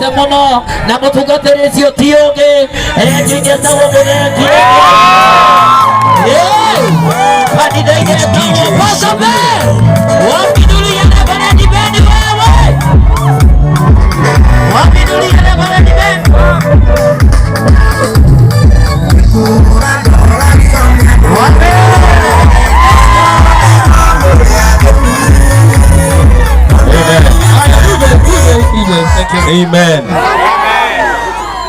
Tũtĩĩte mũno na mũtungatĩri ũcio ti ũngĩ engineer etagwo Mũthengi. Kanitha-inĩ etagwo Pastor Ben. Wapidulia Reverend Ben wewe. Wapidulia Reverend Ben. Amen.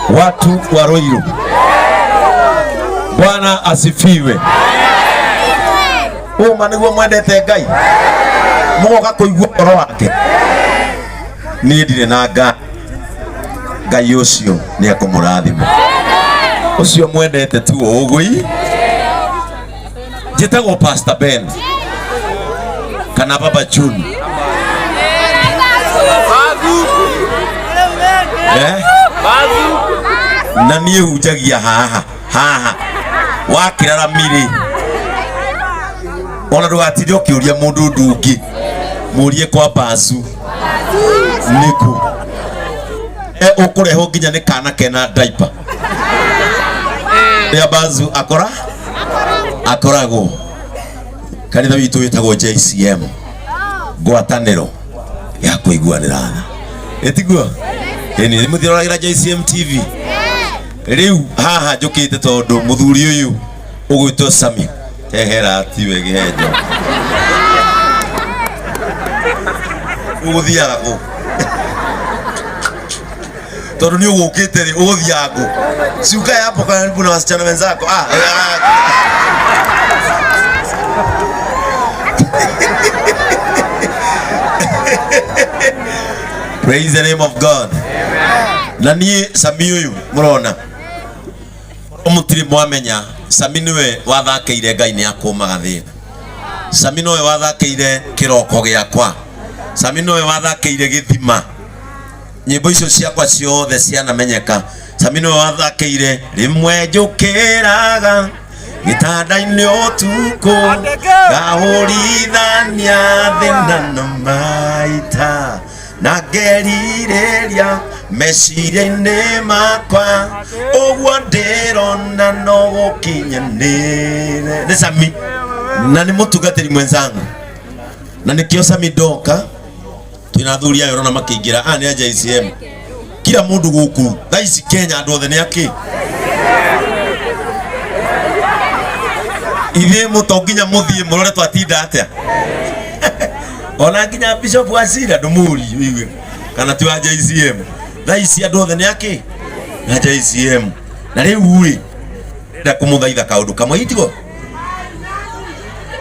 Watu wa Ruiru, Bwana asifiwe. Ũma nĩguo mwendete Ngai mũgoka kũigua ũhoro wake. Niĩ ndirĩ na nga Ngai ũcio nĩ ekũmũrathima. Ũcio mwendete ti ũgũi. Njĩtagwo Pastor Ben kana Baba June. Eh? Na niĩ hunjagia haha haha wakĩraramire ona ndũgatinde ũkĩũria mũndũ ũndũ ũngĩ mũrie kwa bacu nĩkũ e ũkũrehwo nginya nĩ kana kena diaper rĩa bazu akora akoragwo kanitha witũ wĩtagwo JCM ngwatanĩro ya kũiguanĩra tha ĩtiguo ĩni mũthiroragĩra JCM TV rĩu haha njũkĩte tondũ mũthuri ũyũ ũgwĩtwo Sami ehera tiwe kĩhenjo ũgũthiaga kũ Tondũ nĩ ũgũkĩte rĩ ũgũthiaga kũ? Si ukae hapo karibu na wasichana wenzako. Ah, ah. Praise the name of God. Na niĩ Sami ũyũ mũrona mũtirĩ mwamenya Sami nĩwe wathakĩire Ngai nĩ akũmaga thĩna. Sami nowe wathakĩire kĩroko gĩakwa. Sami nowe wathakĩire gĩthima. Nyĩmbo icio ciakwa ciothe cianamenyeka. Sami nĩwe wathakĩire rĩmwe njũkĩraga gĩtanda-inĩ ũtukũ ngahũrithania thĩna na maita na ngerirĩria meciria-inĩ makwa ũguo ndĩrona no gũkinyanĩre. Nĩ Sami na nĩ mũtungatĩri mwenzangu na nĩkĩo Sami ndoka twina athuri aya ũrona makĩingĩra aya nĩ a JCM kila mũndũ gũkũ thaa ici Kenya andũ othe nĩ akĩ ithuĩ mũto nginya mũthiĩ mũrore twatinda atĩa ona nginya bishop wa Cira ndũmũri ũigue kana ti wa JCM thaa ici andũ othe nĩ akĩ na JCM na rĩu rĩ ndĩrenda kũmũthaitha kaũndũ kamwe itigo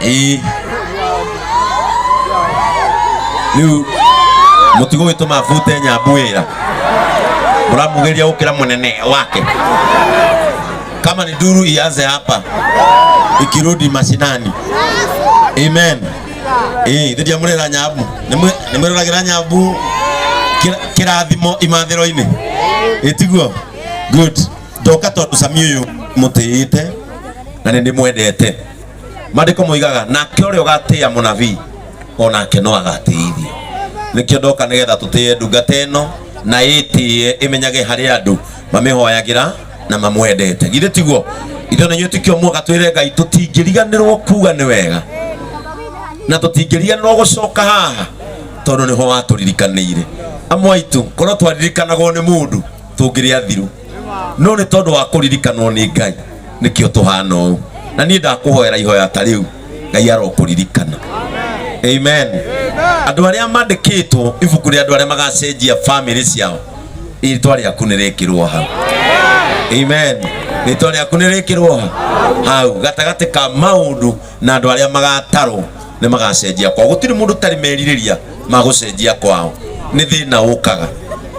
ĩĩ rĩu mũtigũgĩtũma bute nyambu wĩra mũramugĩria gũkĩra mũnene wake kama ni duru ianze hapa ikirudi mashinani amen ĩĩ thĩria mũrera nyambu nĩmwĩroragĩra nyambu kĩrathimo imathĩro-inĩ ĩtiguo good ndoka tondũ Sami ũyũ mũtĩĩte na nĩ ndĩmwendete Maandĩko moigaga nake ũrĩa ũgatĩĩa mũnabii onake no agatĩithio. Nĩkĩo ndoka nĩgetha tũtĩe ndungata ĩno na ĩtĩe ĩmenyage harĩ andũ mamĩhoyagĩra na mamwendete. Githĩ tiguo? Ithuĩ na inyuĩ tikĩo muoka twĩre Ngai tũtingĩriganĩrwo kuga nĩ wega na tũtingĩriganĩrwo gũcoka haha tondũ nĩho watũririkanĩire. Amwe aitũ korwo twaririkanagwo nĩ mũndũ tũngĩrĩ athiru no nĩ tondũ wa kũririkanwo nĩ Ngai nĩkĩo tũhana ũũ na niĩ ndakũhoera ihoya ta rĩu Ngai arokũririkana amen andũ arĩa mandĩkĩtwo ibuku rĩa andũ arĩa magacenjia famĩlĩ ciao rĩtwa rĩaku nĩ rĩkĩrwo hau amen rĩtwa rĩaku nĩ rĩkĩrwo hau gatagatĩ ka maũndũ na andũ arĩa magatarwo nĩ magacenjia kwao gũtirĩ mũndũ ũtarĩ merirĩria ma gũcenjia kwao nĩ thĩna ũkaga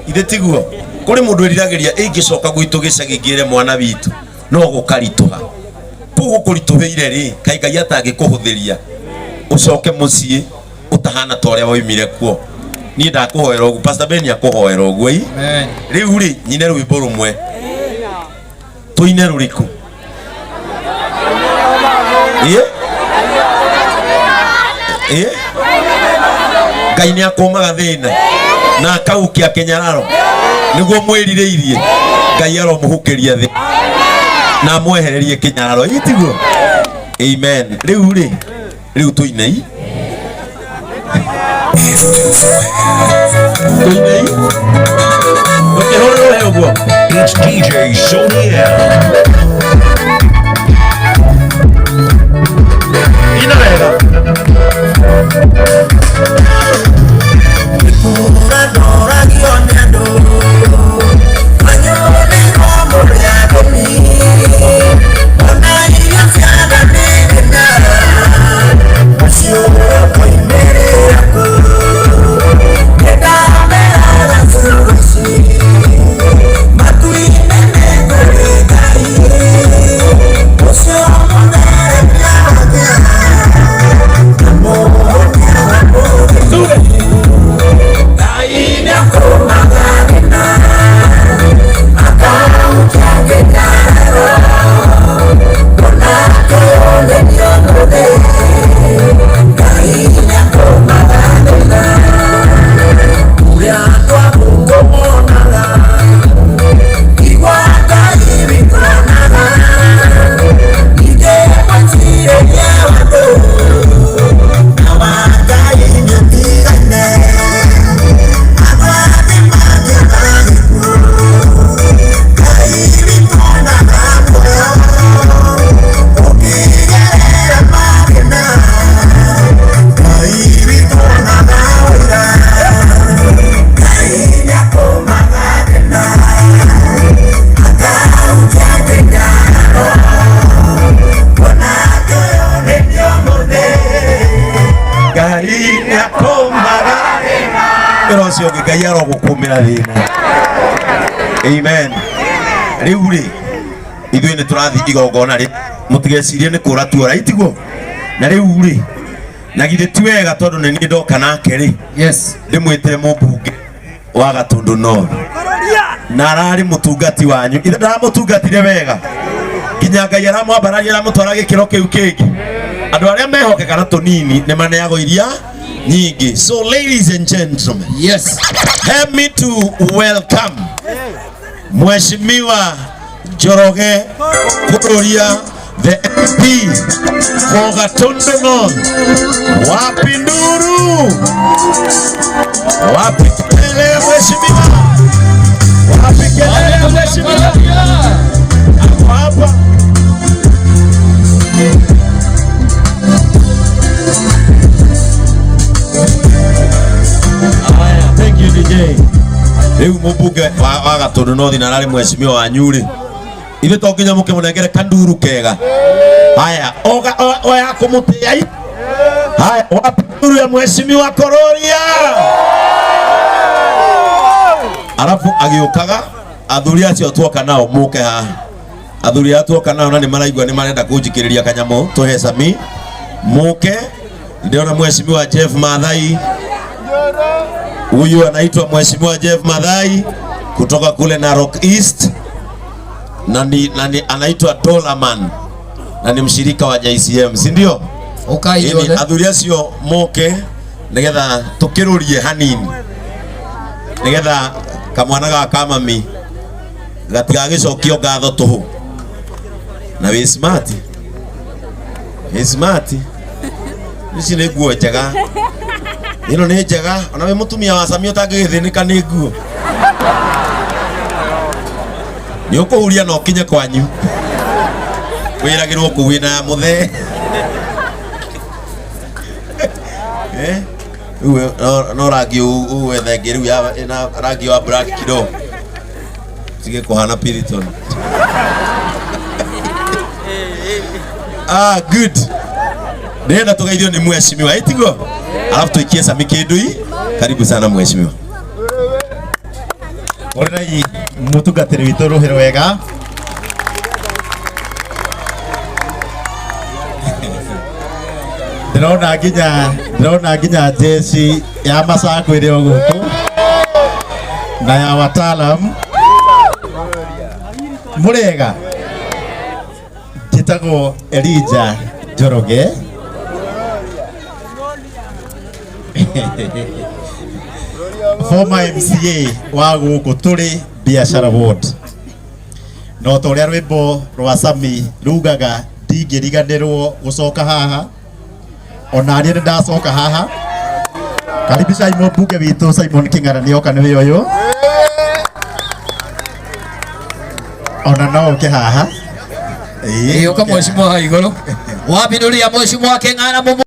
ithe tiguo kũrĩ mũndũ ĩriragĩria ingĩcoka gwitũ gĩcagi ngĩre mwana witũ no gũkaritũha kũu gũkũritũhĩire rĩ kaĩ Ngai atangĩkũhũthĩria ũcoke mũciĩ ũtahana ta ũrĩa waumire kuo niĩ ndakũhoera ũguo Pastor Ben akũhoera ũguo ĩ rĩu rĩ nyine rwĩmbo rũmwe tũine rũrĩkũ ĩ ĩ Ngai nĩ akũmaga thĩna na akaukia kĩnyararo. Nĩguo mwĩrirĩirie. Ngai aromũhukiria thĩ na amwehererie kĩnyararo. Ĩ tiguo? Amen. Rĩu rĩ, rĩu tũinei. Tũinei. Ndũkĩhũrĩrwo he ũguo. It's DJ Sony M. Ina wega. Ngai nĩakũmaga wĩra ũcio ũngĩ Ngai arogũkũmĩra thĩna. Amen. Rĩu rĩ, ithuĩ nĩ tũrathiĩ igongona rĩ, mũtigecirie nĩ kũra tuora itiguo. Na rĩu rĩ, na githĩ ti wega tondũ nĩ niĩ ndoka nake rĩ, Yes. ndĩmwĩtĩre mũmbunge wa Gatundu North na ararĩ mũtungati wanyu. Ithe ndaramũtungatire wega nginya Ngai aramwambararia aramũtwara gĩkĩro kĩu kĩngĩ. Andũ arĩa mehokeka na tũnini nĩ maneagwo iria nyingĩ. So ladies and gentlemen, Yes. help me to welcome Mheshimiwa Njoroge Kururia, the MP for Gatundu North. Wapi nduru? Wapi kelele mheshimiwa? Wapi kelele mheshimiwa? Ako hapa. Haya, thank you DJ. Rĩu mũmbunge wa Gatundu North na ararĩ mheshimiwa wanyu rĩ, ithuĩ to nginya mũkĩmũnengere kanduru kega. Haya, oya kũmũtĩa i. Haya, wapi nduru ya mheshimiwa Kororia? Arabu agĩũkaga athuri acio tuoka nao mũke haha. Athuri aya tuoka nao na nĩ maraigua nĩ marenda kũnjikĩrĩria kanyamũ tũhe Sami mũke. Ndĩrona mheshimiwa Jeff Mathai, huyu anaitwa mheshimiwa Jeff Mathai kutoka kule Narok East, na ni anaitwa Dollarman na ni mshirika wa JCM, si ndio? Ukai Ĩni, yothe. athuri acio moke nigetha tukirurie hanini nigetha kamwana gaka ka mami gatigagĩcokio ngatho tũhũ. Na wĩ smart, wĩ smart. Ici nĩ nguo njega, ĩno nĩ njega. Ona wĩ mũtumia wa Sami ũtangĩgĩthĩnĩka nĩ nguo, nĩ ũkũhuria na ũkinye kwanyu wĩragĩrwo kũu wĩna ya mũthee. Eh? Rĩu no rangi ũwethe ĩngĩ rĩu ĩna rangi wa black kidogo tige kũhana Piriton. Ah, good. Ndĩrenda tũgeithio nĩ mheshimiwa, ĩ tiguo? Alafu tuikie Sami kĩndũ i. Karibu sana mheshimiwa. Ũrĩrai mũtungatĩri witũ rũhĩ rwega. Ndĩrona nginya jeshi ya Masaku ĩrĩ o gũkũ na ya wataalam. Mũrĩega, njĩtagwo Elijah Njoroge. Former MCA wa gũkũ tũrĩ Biashara Ward. No ta ũrĩa rwĩmbo rwa Sami rugaga, ndingĩriganĩrwo gũcoka haha, ona niĩ nĩ ndacoka haha. Karibishai mũmbunge witũ Simon King'ara, nĩ oka, nĩwe ũyũ, ona no ũke haha. Ĩĩ, Ĩĩ, ũka ũke haha. Mheshimiwa ha igũrũ wapindulia Mheshimiwa King'ara mumu.